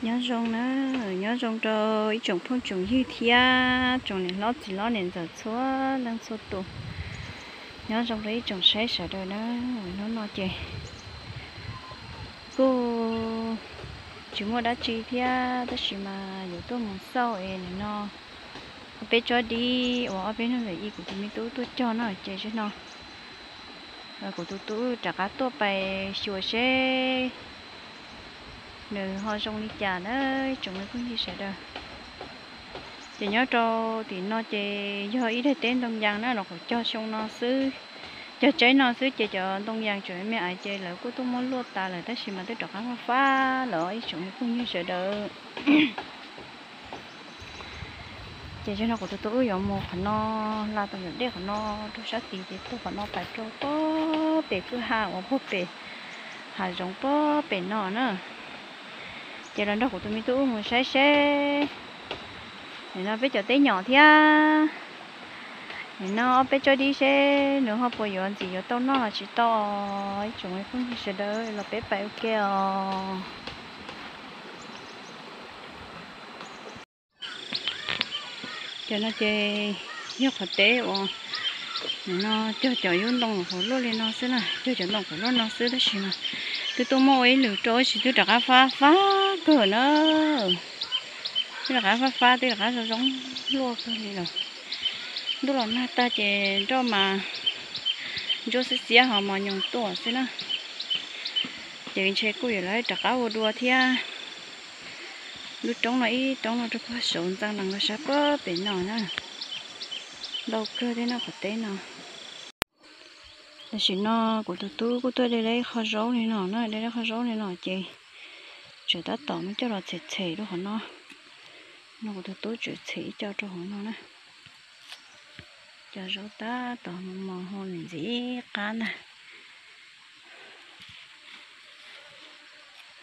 Nyob zoo na, nyob zoo rau ib tsoom phooj tsoom ywg thiab tsoom niam hlob txiv hlob niam ntxawm txhua leej txhua tus. Nyob zoo rau ib tsoom saib sawv daws na. Hnub no ces kuj tsis muaj dab tsi thiab tab sis mas yuav tuaj mus xauj es nim no ob peb tsob dib uas ob peb hnub ntawm ib kuv tus me tub tuaj cog no ces zaum no kuv tus tub rov qab tuaj pais xyuas seb nws ho zoo li cas na tsoom me phooj ywg sawv daws. Ces nyob rau tim no ces yog ib daim teb ntoo yas na, los kuv cog xyoo no xwb, cog tsaib no xwb ces cov ntoo yas tseem me me ais ces lawv kuj tuaj muab luaj tas lawm tab sis mas twb rov qab fab fab lawm ib tsoom me phooj ywg sawv daws. Ces zaum no kuv tus tub wb yuav mus qhov no, hla tau yam dej qhov no rau sab tid ces tuaj qhov no pais rau pob pem kwj ha uas pob pem hav zoov pob pem no na. Ces los nrog kuv tus me tub wb mus saib seb nim no peb cov teb nyom thiab nim no ob peb tsob dib seb nws ho puas yuav ntxim yuav tau noj los tsis tau. Ib tsoom me phooj ywg sawv daws los peb pais ua ke os. Cov no ces yog qhov teb uas nim no cog cov yub ntoo qhuav luaj li no xwb na, cog cov ntoo qhuav luaj no xwb tab sis mas twb tuaj muaj ua ib lwm rau tab sis twb rov qab fab fab kawg na. Twb rov qab fab fab twb rov qab zoo zoo luaj kawg li lawm. Ntuj los nag tag ces nroj mas ntsuab xiab xiab ho mos nyoos tuaj xwb na. Ces ntshe kuj yuav lawv rov qab ua dua thiab. Lub roob no ib roob no rau puag saud ntxeev lees rau sab puag pem no na. Ntau kawg thiab no qhov teb no. Tam sim no kuv tus tub kuj tuaj de lawv ib qho zaub li no na, de lawv ib qho zaub li no ces tseem tab tom muab coj los txhem txhem rau qhov no. No kuv tus tub tseem txhem ib co rau hauv no na. Cov zaub tab tom mos mos ho ntxim qab ntag.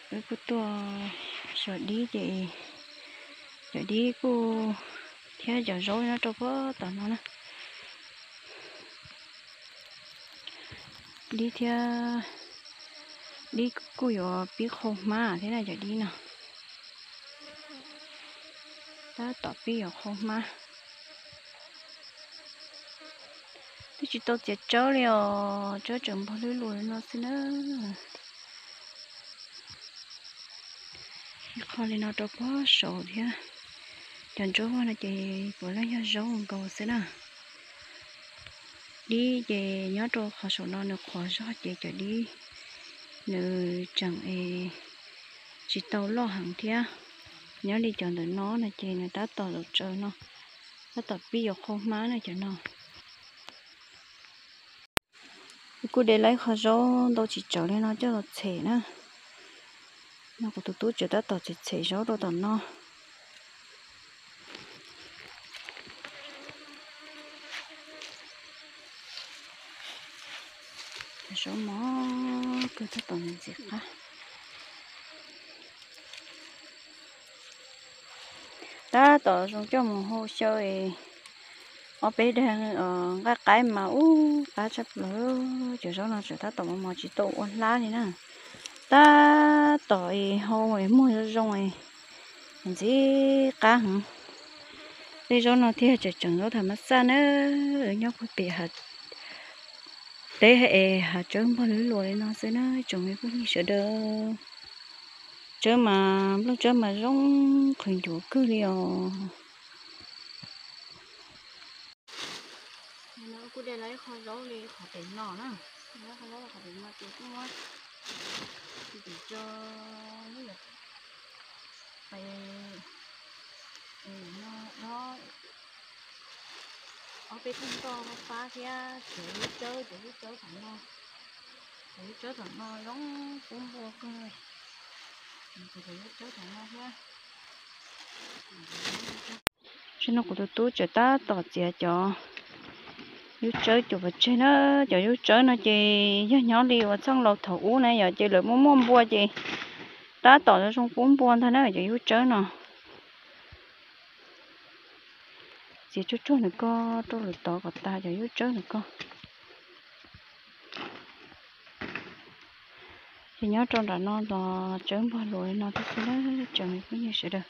Wb kuj tuaj xyuas dib ces cov dib kuj thiab cov zaub nyob rau puag tom no na. Dib thiab, dib kuj yuav pib qhau hmab thiab na cov dib no. Tab tom pib yuav qhau hmab. Twb tsis tau txiav tsawb li os, tsawb tseem npog lwb luas li no xwb na. Ib qho li no rau puag saud thiab. Cov ntsuab vog no ces puav leej yog zaub nkaus xwb na. Dib ces nyob rau qhov saum no nws qhuav zog ces cov dib nws tseem es tsis tau loj heev thiab. Nyob li cov ntawm no no ces nws tab tom zaum tsaws no, tab tom pib yuav qhau hmab na cov no. Kuj de lawv ib qho zaub ntau tsis tsawg li no coj los txhem na. No kuv tus tub tseem tab tom txhem txhem zaub rau tom no. Cov zaub mos kawg tab tom ntxim qab. Tab tom zoo coj mus hau xyaw es ob peb dag nqaij qaib mas ub qab tshaj plaws. Cov zaub no tseem tab tom mos mos tsis tau ua hlab li na. Tab tom es hau es muag zoo zoo es ntxim qab heev. Tej zaub no thiaj tseem tseem zaub tham mas xaj na, nyob puag pem hav teb es hav tsawb npog lwb luas li no xwb na tsoom me phooj ywg sawv daws. Tsawb mas nplooj tsawb mas zoo qhwv ncuav kawg li os. Kuj de lawv ib qho zaub li qhov pem no na, qhov zaub qhov pem no ces kuj muab tso lub pem no, ob peb tug ntoj fab thiab cov lub tsawb, cov lub tsawb tom no, cov lub tsawb tom no zoo pub npua kawg, cov lub tsawb tom no thiab. Tam sim no kuv tus tub tseem tab tom txiav cov yub tsawb cuam pov tseg na. Cov yub tsawb no ces yog nyob li uas txheej laus thaum ub na yom, ces lawv muaj muaj npua ces tab tom zoo pub npua ntag na cov yub tsawb no. Txiav tsuag tsuag nws ko rau lwm tod kom tas cov yub tsawb nws ko. Ces nyob rau nram no los tsawb npog luas li no tib si na, tsoom me phooj ywg sawv daws.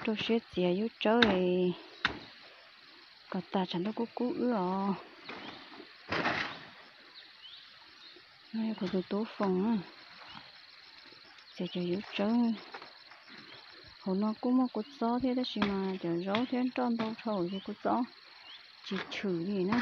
Rau siab txias yub tsawb kom tas tshav ntuj kub kub wb os. Kuv tus tub foom na, txias cov yub tsawb. Hauv no kuj muaj kua txob thiab tab sis mas cov zaub thiab nroj ntau dhau ces kua txob tsis tshwm li na.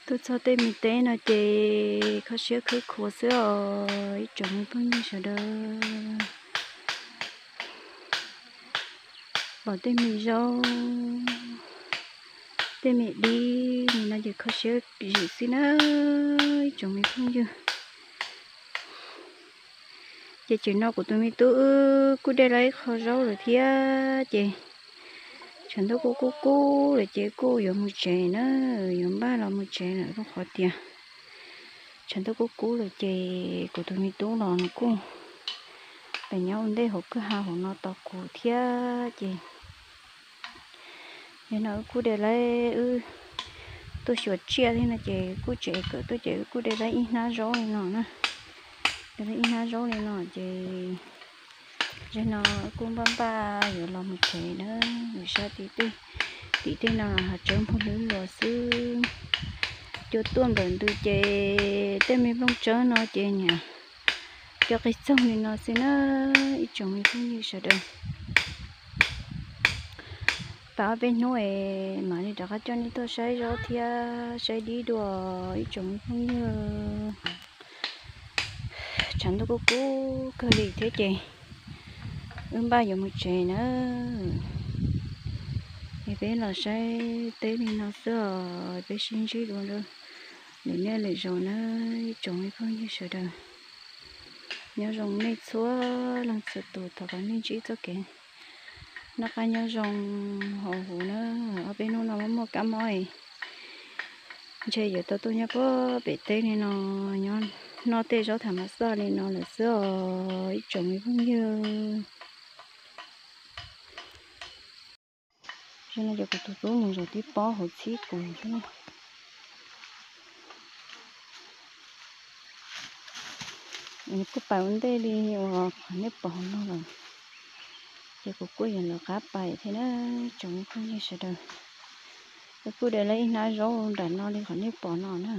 Tuaj txog tej me teb no ces kho siab khwb khuav xwb os ib tsoom me phooj ywg sawv daws. Pom tej me zaub, tej me dib li no ces kho siab zim xwb na ib tsoom me phooj ywg. Ces tseem no kuv tus me tub wb kuj de lawm ib qho zaub lawm thiab ces tshav ntuj kuj kub kub lawm ces kuj yuav mus tsev na, yuav npaj los mus tsev lawm rau qhov tias tshav ntuj kub kub lawm ces kuv tus me tub los nws kuj pem nyob ua ntej hauv kwj ha hauv no tos kuv thiab ces nim no wb kuj de lawm, wb tuaj xyuas tsiaj thiab no ces kuj tseem kawm tuaj ces wb kuj de lawm ib hnab zaub li no na. De lawm ib hnab zaub li no ces zaum no kuj npaj npaj yuav los mus tsev na. Vim saib tim tej, tim tej no hav tsawb npog lwb luas xwb. Cua tuaj nplawm ntws ces tej me nplooj tsawb no ces niam cua qis txoog li no xwb na ib tsoom me phooj ywg sawv daws. Pab ob peb hnub es mam li rov qab coj nej tuaj saib zaub thiab saib dib dua ib tsoom me phooj ywg. Tshav ntuj kuj kub kawg li thiab ces wb npaj yuav mus tsev na. Es peb los saib teb li no xwb os, peb sib ntsib dua lwm niaj lwm zaus na ib tsoom me phooj ywg sawv daws. Nyob zoo nej txhua leej txhua tus, thov kom nej ntsib txoj kev noj qab nyob zoo hauv huv na. Ob peb hnub no muaj muaj kab mob ntshe yuav tau tuaj nyob puag pem teb li no, nyob noj tej zaub tham mas xaj li no lawm xwb os ib tsoom me phooj ywg. Zaum no ces kuv tus tub mus zaum tib pob hauv txhib kuv xwb na. Kuj pais ua ntej li uas qhov nej pom hauv no lawm, ces kuv kuj yuav lawv qab pais thiab na tsoom me phooj ywg sawv daws. Wb kuj de lawm ib hnab zaub nram no li qhov nej pom no na.